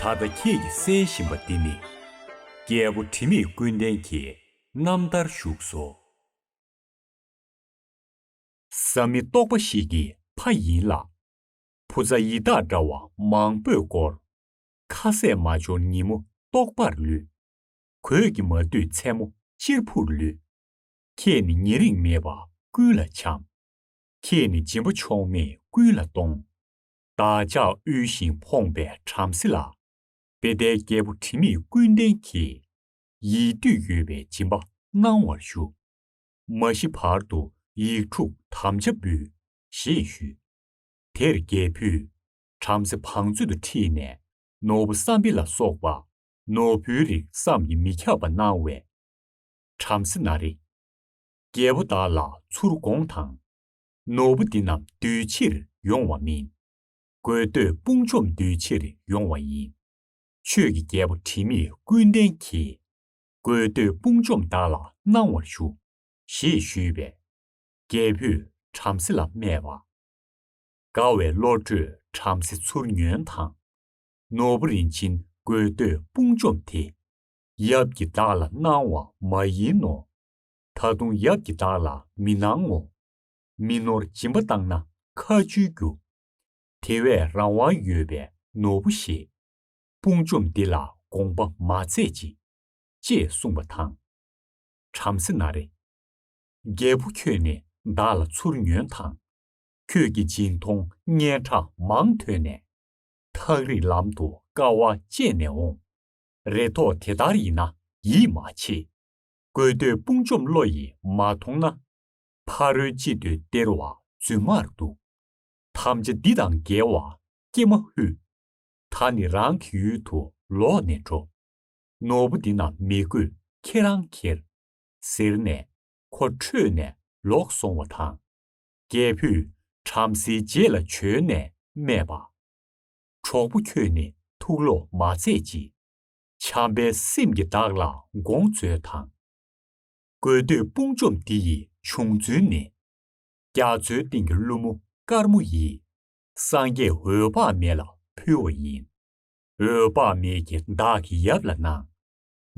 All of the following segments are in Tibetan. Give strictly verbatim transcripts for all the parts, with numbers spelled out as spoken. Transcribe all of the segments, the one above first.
ད་ལྟ་ཁྱེད་ཀྱིས་གསན་བཞིན་པ་འདི་ནི། རྒྱལ་པོ་དྲི་མེད་ཀུན་ལྡན་གྱི་རྣམ་ཐར་བཞུགས་སོ། བཟའ་མི་ལྟོགས་པ་ཞིག་གི་ཕ་ཡིན་ལ། བུ་ཚ་ཡི་དྭགས་འདྲ་བ་མང་པོས་བསྐོར། ཁ་ཟས་མ་འབྱོར་ཉིན་མོ་ལྟོགས་པར་ལུས། གོས་ཀྱིས་མ་བསྡུས་མཚན་མོ་གཅེར་བུར་ལུས། ཁྱེད་ནི་ཉེ་རིང་མེད་པར་ཀུན་ལ་འཆམ། ཁྱེད་ནི་སྦྱིན་པ་ཆོག་མེད་ཀུན་ལ་གཏོང་། བདག་ཅག་དབུལ་ཞིང་ཕོངས་པའི་བྲམ་ཟེ་ལགས། བེ་ཏའི་རྒྱལ་པོ་དྲི་མེད་ཀུན་ལྡན་གྱིས། ཡིད་འདོད་ཡོད་པའི་སྦྱིན་པ་གནང་བར་ཞུ། མ་ཤི་བར་དུ་ཡིག་དྲུག་དམ་བཅའ་འབུལ། ཞེས་ཞུས། དེར་རྒྱལ་བུས་བྲམ་ཟེ་བང་མཛོད་དུ་ཁྲིད་ནས། ནོར་བུ་བསམ་འཕེལ་ལ་སོགས་པ་ནོར་བུའི་རིགས་བསམ་གྱིས་མི་ཁྱབ་པ་གནང་བས། བྲམ་ཟེ་ན་རེ། རྒྱལ་པོ་བདག་ལ་ཚུར་དགོངས་དང་། ནོར་བུ་འདི་རྣམས་འདུལ་ཕྱིར་ཡོང་བ་མིན། དགོས་འདོད་དཔུང་འཇོམས་འདུལ་ཕྱིར་ཡོང་བ་ཡིན། ཆོས་ཀྱི་རྒྱལ་པོ་དྲི་མེད་ཀུན་ལྡན་གྱིས། དགོས་འདོད་དཔུང་འཇོམས་བདག་ལ་གནང་བར་ཞུ། ཞེས་ཞུས་པས། རྒྱལ་བུས་བྲམ་ཟེ་ལ་སྨྲས་པ། དགའ་བའི་བློ་གྲོས་བྲམ་ཟེ་ཚུར་ཉོན་དང་། ནོར་བུ་རིན་ཆེན་དགོས་འདོད་དཔུང་འཇོམས་དེ། ཡབ་ཀྱིས་བདག་ལ་གནང་བ་མ་ཡིན་ནོ། ད་དུང་ཡབ་ཀྱིས་བདག་ལ་མི་གནང་ངོ་། མི་ནོར་སྦྱིན་པ་བཏང་ན་ཁ་མཆུའི་རྒྱུ། དེ་བས་རང་དབང་ཡོད་པའི་ནོར་བུ་ཞེས། དཔུང་འཇོམས་འདི་ལ་དགོངས་པ་མ་མཛད་ཅིག་ཅེས་གསུངས་པ་དང་། བྲམ་ཟེ་ན་རེ། རྒྱལ་པོ་ཁྱོད་ནི་བདག་ལ་ཚུར་ཉོན་དང་། ཁྱོད་ཀྱི་སྦྱིན་མཐོང་སྙན་གྲགས་མང་ཐོས་ནས། ཐག་རིང་ལམ་དུ་དཀའ་བ་སྤྱད་ནས་འོང་། རེ་དོགས་དེ་ལྟར་ཡིན་ན་ཡིད་མ་ཆེས། དགོས་འདོད་དཔུང་འཇོམས་བློ་ཡིས་མ་མཐོང་ན། ཕ་རོལ་ཅི་འདོད་སྟེར་བ་རྫུན་མར་འདུག་ཐམས་ཅད་འདི་དང་འགལ་བ་ཀྱེ་མ་ཧུད། ད་ནི་རང་གི་ཡུལ་དུ་ལོག་ནས་འགྲོ། ནོར་བུ་འདི་རྣམས་མི་དགོས་ཁྱེད་རང་ཁྱེར། ཟེར་ནས་ཁོ་ཁྲོས་ནས་ལོག་སོང་བ་དང་། རྒྱལ་བུས་བྲམ་ཟེའི་རྗེས་ལ་བྱོན་ནས་སྨྲས་པ། གྲོགས་པོ་ཁྱོད་ནི་ཐུགས་ལོག་མ་མཛད་ཅིག་བྱམས་པའི་སེམས་ཀྱིས་བདག་ལ་དགོངས་མཛོད་དང་། དགོས་འདོད་དཔུང་འཇོམས་འདི་ཡི་བྱུང་ཚུལ་ནི། རྒྱ་མཚོའི་སྟེང་གི་ཀླུ་མོ་དཀར་མོ་ཡིས། སངས་རྒྱས་འོད་དཔག་མེད་ལ་ཕུལ་བ་ཡིན། འོད་དཔག་མེད་ཀྱིས་བདག་གི་ཡབ་ལ་གནང་།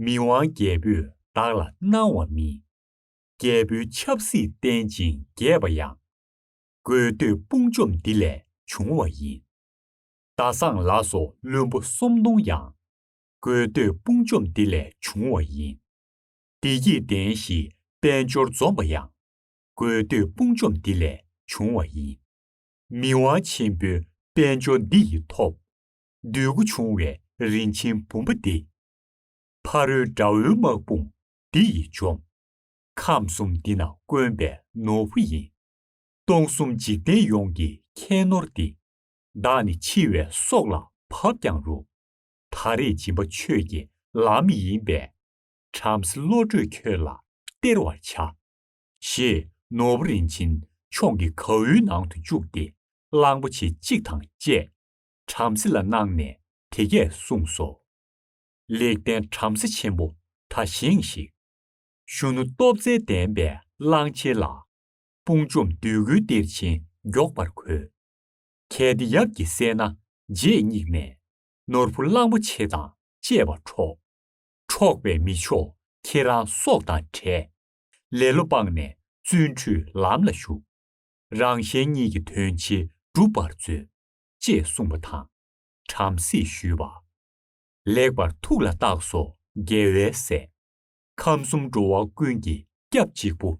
མི་དབང་རྒྱལ་པོས་བདག་ལ་གནང་བ་མིན། རྒྱལ་པོའི་ཆབ་སྲིད་བརྟན་ཅིང་རྒྱས་པ་ཡང་། དགོས་འདོད་དཔུང་འཇོམས་འདི་ལས་བྱུང་བ་ཡིན། ཟླ་བཟང་ལ་སོགས་བློན་པོ་སུམ་སྟོང་ཡང་། དགོས་འདོད་དཔུང་འཇོམས་འདི་ལས་བྱུང་བ་ཡིན། བདེ་སྐྱིད་ལྡན་ཞིང་དཔལ་འབྱོར་འཛོམས་པ་ཡང་། དགོས་འདོད་དཔུང་འཇོམས་འདི་ལས་བྱུང་བ་ཡིན། མི་དབང་ཆེན་པོའི་དཔལ་འབྱོར་འདི་ཡིས་ཐོབ། འདོད་དགུ་འབྱུང་བའི་རིན་ཆེན་བུམ་པ་འདི། ཕ་རོལ་དགྲ་བོའི་དམག་དཔུང་འདི་ཡིས་འཇོམས། ཁམས་གསུམ་འདི་ན་དཀོན་པའི་ནོར་བུ་ཡིན། སྟོང་གསུམ་འཇིག་རྟེན་ཡོངས་ཀྱི་ཁྱད་ནོར་འདི། བདག་ནི་འཆི་བའི་སྲོག་ལ་བབ་ཀྱང་རུང་། ད་རེས་སྦྱིན་པ་ཆོས་ཀྱི་ལམ་ཡིན་པས། བྲམ་ཟེ་བློ་གྲོས་ཁྱོད་ལ་སྟེར་བར་བྱ། ཞེས་ནོར་བུ་རིན་ཆེན་འཕྱོངས་ཀྱི་གའུའི་ནང་དུ་བཅུག་སྟེ་གླང་པོ་ཆེ་གཅིག་དང་བཅས་བྲམ་ཟེ་ལ་གནང་ནས་དེ་སྐད་གསུངས་སོ། ལེགས་ལྡན་བྲམ་ཟེ་ཆེན་པོ་ད་བཞེངས་ཤིག་གཞོན་ནུ་སྟོབས་རྩལ་ལྡན་པའི་གླང་ཆེན་ལ། དཔུང་འཇོམས་འདོད་དགུའི་གཏེར་ཆེན་མགྱོགས་པར་འཁོལ། གལ་ཏེ་ཡབ་ཀྱིས་གསན་ན་རྗེས་སྙེགས་ནས། ནོར་བུ་གླང་པོ་ཆེ་དང་བཅས་པ་འཕྲོག་འཕྲོག་པས་མི་ཆོག་ཁྱེད་རང་སྲོག་དང་བྲལ། ལེ་ལོ་སྤངས་ནས་བརྩོན་འགྲུས་ལམ་ལ་ཞུགས། རང་གཞན་གཉིས་ཀྱི་དོན་ཆེན་འགྲུབ་པར་མཛོད། ཅེས་གསུངས་པ་དང་། བྲམ་ཟེས་ཞུས་པ། ལེགས་པར་ཐུགས་ལ་བཏགས་སོ་རྒྱལ་བའི་སྲས། ཁམས་གསུམ་འགྲོ་བ་ཀུན་གྱི་སྐྱབས་གཅིག་པུ།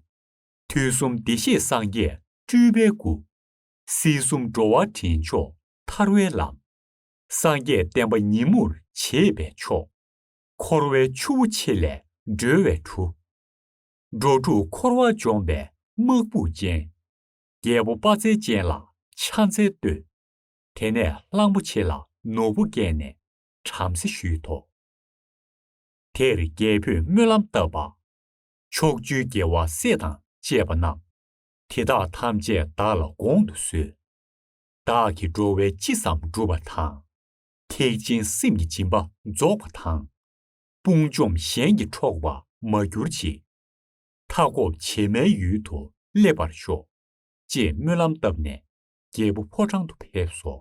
དུས་གསུམ་བདེ་གཤེགས་སངས་རྒྱས་སྤྲུལ་པའི་སྐུ། སྲིད་གསུམ་འགྲོ་བ་འདྲེན་མཆོག་ཐར་བའི་ལམ། སངས་རྒྱས་བསྟན་པ་ཉིན་མོར་བྱེད་པའི་མཆོག་འཁོར་བའི་ཆུ་བོ་ཆེ་ལས་སྒྲོལ་བའི་གྲུ། འགྲོ་དྲུག་འཁོར་བ་འཇོམས་པའི་དམག་དཔུང་ཅན། རྒྱལ་པོ་དཔའ་རྩལ་ཅན་ལ་ཕྱག་འཚལ་བསྟོད། དེ་ནས་གླང་པོ་ཆེ་ལ་ནོར་བུ་བཀལ་ནས་བྲམ་ཟེ་ཞུས་ཏོ། དེར་རྒྱལ་པོས་སྨོན་ལམ་བཏབ་པ། ཕྱོགས་བཅུའི་རྒྱལ་བ་སྲས་དང་བཅས་པ་རྣམས། དེ་དག་ཐམས་ཅད་བདག་ལ་དགོངས་དུ་གསོལ། བདག་གིས་འགྲོ་བའི་ཅི་བསམ་འགྲུབ་པ་དང་། ཐེག་ཆེན་སེམས་ཀྱི་སྦྱིན་པ་རྫོགས་པ་དང་། དཔུང་འཇོམས་གཞན་གྱིས་འཕྲོག་པར་མ་གྱུར་ཅིག་མཐའ་འཁོབ་བྱེ་མའི་ཡུལ་དུ་སླེབས་པར་ཤོག་ཅེས་སྨོན་ལམ་བཏབ་ནས་རྒྱལ་པོ་ཕོ་བྲང་དུ་ཕེབས་སོ།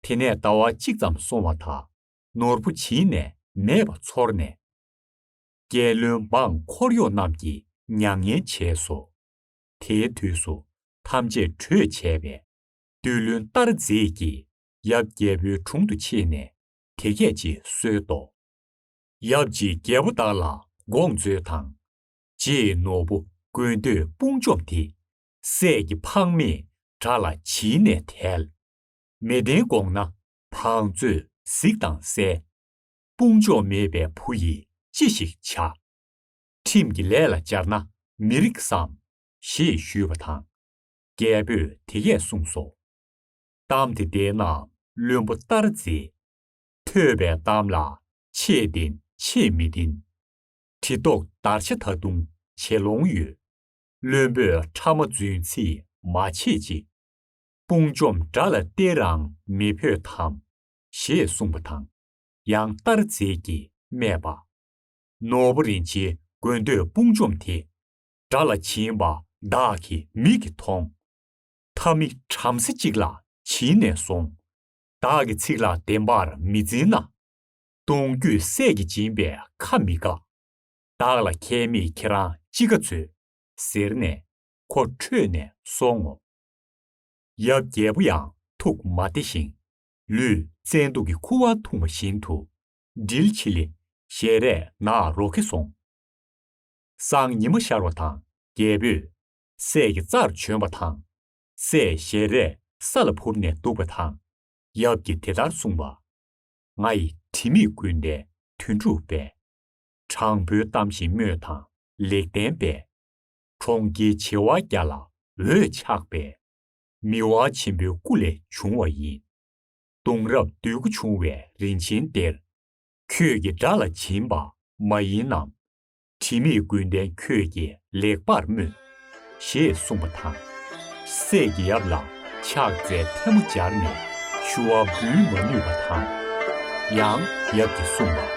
དེ་ནས་ཟླ་བ་གཅིག་ཙམ་སོང་བ་དང་ ནོར་བུ་བྱིན་ནས་མེད་པ་ཚོར་ནས། རྒྱལ་བློན་འབངས་འཁོར་གཡོག་རྣམས་ཀྱིས་མྱ་ངན་བྱས་སོ། དེའི་དུས་སུ་ཐམས་ཅད་གྲོས་བྱས་པས། བདུད་བློན་ལྟར་མཛེས་ཀྱིས་ཡབ་རྒྱལ་པོའི་དྲུང་དུ་ཕྱིན་ནས་དེ་སྐད་ཅེས་གསོལ་ཏོ། ཡབ་ཀྱིས་རྒྱལ་པོ་བདག་ལ་དགོངས་མཛོད་དང་། ཅེས་ནོར་བུ་དགོས་འདོད་དཔུང་འཇོམས་དེ། སྲས་ཀྱི་ཕངས་མེད་དགྲ་ལ་བྱིན་ནས་དལ། མི་བདེན་དགོངས་ན་བང་མཛོད་གཟིགས་དང་གསལ། དཔུང་འཇོམས་མེད་པའི་བུ་ཡིས་ཅི་ཞིག་བྱ། ཁྲིམས་ཀྱི་ལས་ལ་སྦྱར་ན་མི་རིགས་སམ། ཞེས་ཞུས་པ་དང་། རྒྱལ་པོས་དེ་སྐད་གསུངས་སོ། གཏམ་དེ་བདེན་ནམ་བློན་པོ་ལྟར་མཛེས། ཐོས་པའི་གཏམ་ལ་ཆེས་བདེན་ཆེས་མི་བདེན། གྲི་ཐོགས་དར་ཤ་ད་དུང་བྱེ་ལོང་ཡོད། བློན་པོས་ཕྲ་མ་རྫུན་ཚིག་མ་བྱེད་ཅིག། དཔུང་འཇོམས་དགྲ་ལ་སྟེར་རང་མི་ཕོད་དམ། ཞེས་གསུངས་པ་དང་། ཡང་ལྟར་མཛེས་ཀྱིས་སྨྲས་པ། ནོར་བུ་རིན་ཆེན་དགོས་འདོད་དཔུང་འཇོམས་དེ། དགྲ་ལ་བྱིན་པ་བདག་གིས་མིག་གིས་མཐོང་། མཐའ་མི་བྲམ་ཟེ་གཅིག་ལ་བྱིན་ནས་སོང་། བདག་གི་ཚིག་ལ་བདེན་པར་མི་འཛིན་ན། གདུང་རྒྱུད་སྲས་ཀྱིས་སྦྱིན་པས་ཁ་མི་འགག། བདག་ལ་ཁྱད་མེད་ཁྱེད་རང་ཅི་དགའ་ཚོད། ཟེར་ནས་ཁོ་ཁྲོས་ནས་སོང་ངོ་། ཡབ་རྒྱལ་པོ་ཡང་ཐུགས་མ་བདེ་ཞིང་། ལུས་བཙན་དུག་གིས་ཁུ་བ་འཐུང་བ་བཞིན་དུ། དྲིལ་ཆི་ལི་ཞལ་རས་ནག་རོ་ཁེ་སོང་། སང་ཉི་མ་ཤར་བ་དང་རྒྱལ་པོས་སྲས་ཀྱི་རྩར་བྱོན་པ་དང་། སྲས་ཞལ་རས་ས་ལ་བུབ་ནས་འདུག་པ་དང་། ཡབ་ཀྱིས་དེ་ལྟར་གསུངས་པ། ང་ཡི་དྲི་མེད་ཀུན་ལྡན་དོན་གྲུབ་པས། དྲང་པོའི་གཏམ་བཞིན་སྨྲོས་དང་ལེགས་བསྟན་པས། གྲོང་ཁྱེར་བྱེ་བ་བརྒྱ་ལ་འོད་ཆགས་པས། མི་དབང་ཆེན་པོའི་སྐུ་ལས་བྱུང་བ་ཡིན། གདུང་རབས་འདོད་དགུ་བྱུང་བའི་རིན་ཆེན་གཏེར། ཁྱོད་ཀྱིས་དགྲ་ལ་བྱིན་པ་མ་ཡིན་ནམ། དྲི་མེད་ཀུན་ལྡན་ཁྱོད་ཀྱིས་ལེགས་པར་སྨྲོས། ཞེས་གསུངས་པ་དང་། སྲས་ཀྱི་ཡབ་ལ་ཕྱག་འཚལ་ཐལ་མོ་སྦྱར་ནས་ཞུ་བ་འབུལ་མ་ནུས་པ་དང་། ཡང་ཡབ་ཀྱིས་གསུངས་པ།